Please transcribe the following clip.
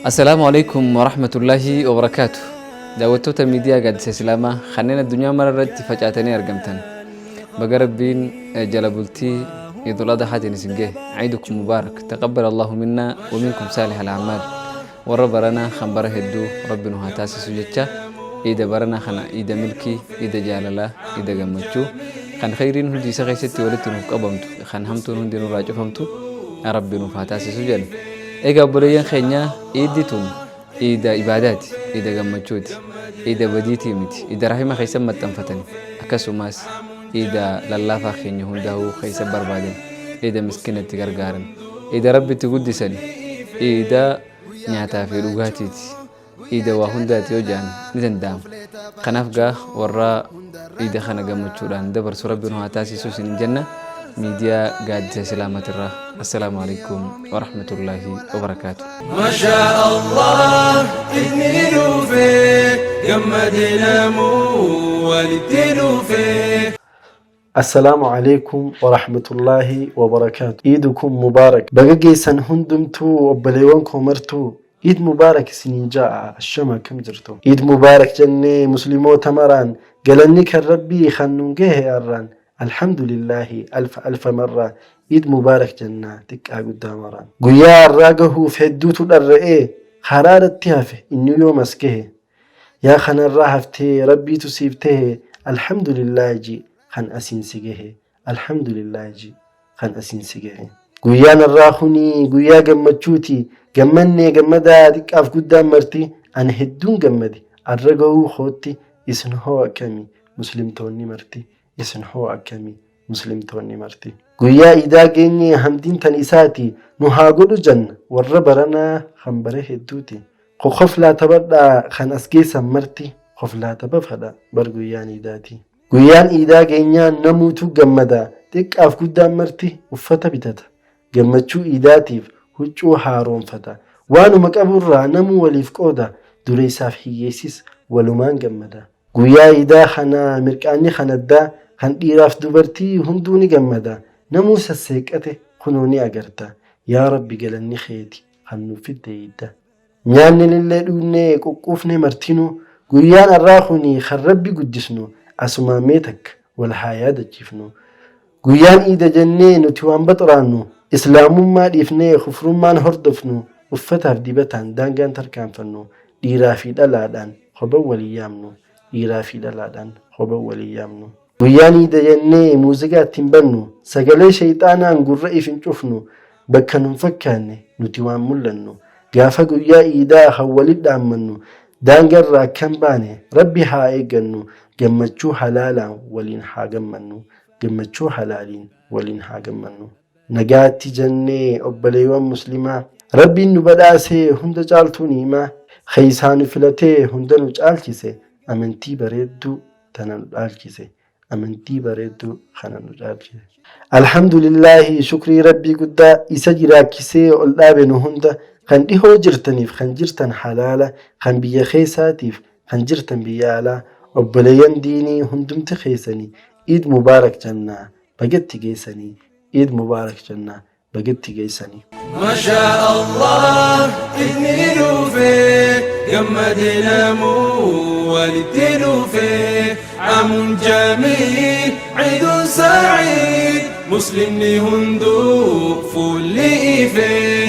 Assalaamu alaikum warahmatullaahi wabarakaatu. Daawwattoota miidiyaa Gaaddisa Islaamaa kanneen addunyaa mara irratti facaatanii argamtan. Baga Rabbiin jala bultii Iidul Adhaatiin isin gahe. Ciidukum mubaarak. Taqabbal Allahu minnaa wa minkum saalihal a'maal. Warra baranaa kan bara hedduu Rabbi nu haa taasisu jecha iida baranaa kana iida milkii, iida jaalalaa, iida gammachuu kan kheyriin hundi isa keessatti walitti nuuf qabamtu, kan hamtuun hundi nurraa cufamtu Rabbi nuuf haa taasisu jenna. Egaa obboleeyyan keenya iiddi tun iida ibaadaati, iida gammachuuti, iida badiitii miti, iida rahima keessa maxxanfatani akkasumas iida lallaafaa keenya hundaa'uu keessa barbaadan, iida miskiina itti gargaaran, iida Rabbi itti guddisani, iida nyaataa fi dhugaatiiti, iida waa hundaati yoo jedhan ni danda'ama. Kanaaf gaa warra iida kana gammachuudhaan dabarsu Rabbi nu haa taasisu isinin jenna miidiyaa Gaaddisa Islaamaatirraa. Assalaamu alaikum warahmatullaahi wabarakaatu. Masha Allah idni dhufe gammade namuu walitti dhufe. Assalaamu alaikum warahmatullaahi wabarakaatu. Iidukum mubaarak. Baga geessan hundumtuu obboleewwan koo martuu Iid mubaarak isiniin ja'a ashama akkam jirtu. Iid mubaarak jennee musliimoota maraan galanni kan rabbii kan nuun gahe arraan alhamdulillaahi alfa alfa marraa Iid mubaarak jennaa xiqqaa guddaa maraan. Guyyaa arraa gahuuf hedduutu dharra'ee karaa irratti hafe inni yoom as gahe. Yaa kanarraa haftee rabbiitu siif tahe alhamdulillaahi ji kan asiin si gahe alhamdulillaahi ji kan asiin si gahe. Guyyaan har'aa kuni guyyaa gammachuuti gammannee gammadaa xiqqaaf guddaan marti ani hedduun gammade arra gahuu kootti isin hoo akkami muslimtoonni marti isin hoo akkami muslimtoonni marti. Guyyaa iidaa geenye hamdiin tan isaati nu haa godhu janna warra baranaa kan bara hedduuti. Koflaa taphadhaa kan as geessan marti koflaa taphafadha bar guyyaan iidaati. Guyyaan iidaa geenyaan namuutu gammada xiqqaaf guddaan marti uffata bitata. Gammachuu iidaatiif huccuu haaroomfata. Waanuma qaburraa namuu waliif qooda dureessaaf hiyyeessis walumaan gammada. Guyyaa iidaa kana mirqaanni kan addaa kan dhiiraaf dubartii hunduu ni gammada. Namuu sasseeqqate kunoo ni agarta. Yaa Rabbi galanni keeti kan nuuf fidde iidda. Nyaanni illee dhugnee quqquufne martinuu guyyaan arraa kuni kan Rabbi guddisnu asumaan mee takka wal haa yaadachiifnu. Guyyaan iida jennee nuti waan baxraannu islaamummaa dhiifnee kufrummaan hordofnu uffataaf dibataan daangaan tarkaanfannu dhiiraa fi dhalaadhaan koban walii yaamnu dhiiraa fi dhalaadhaan koban walii yaamnu. Guyyaan iida jennee muuziqaa ittiin bannu sagalee shayxaanaan gurra if hin cufnu bakka nun fakkaanne nuti waan mul'annu gaafa guyyaa iidaa kan walit dhaammannu daangarraa akkan baane rabbi haa eeggannu gammachuu halaalaan waliin haa gammannu gammachuu halaaliin waliin haa gammannu. Nagaatti jennee obboleewwan muslimaa rabbiin nu badhaasee hunda caaltuu ni'imaa keessaa nu filatee hunda nu caalchise amantii bareedduu tana nu dhaalchise amantii bareedduu kana nu dhaalchise. Alhamdulillaahi shukrii rabbii guddaa isa jiraachisee ol dhaabe nu hunda kan dhihoo jirtaniif kan jirtan halaala kan biyya keessaatiif kan jirtan biyya alaa obboleeyyan diinii hundumti keessanii Iid mubaarak jennaa bagatti geessanii Iid mubaarak jennaa bagatti geessanii. Masha Allah idni dhufe gammade namuu walitti dhufe amun jamii ciidun sa'iid muslimni hunduu fuulli ife.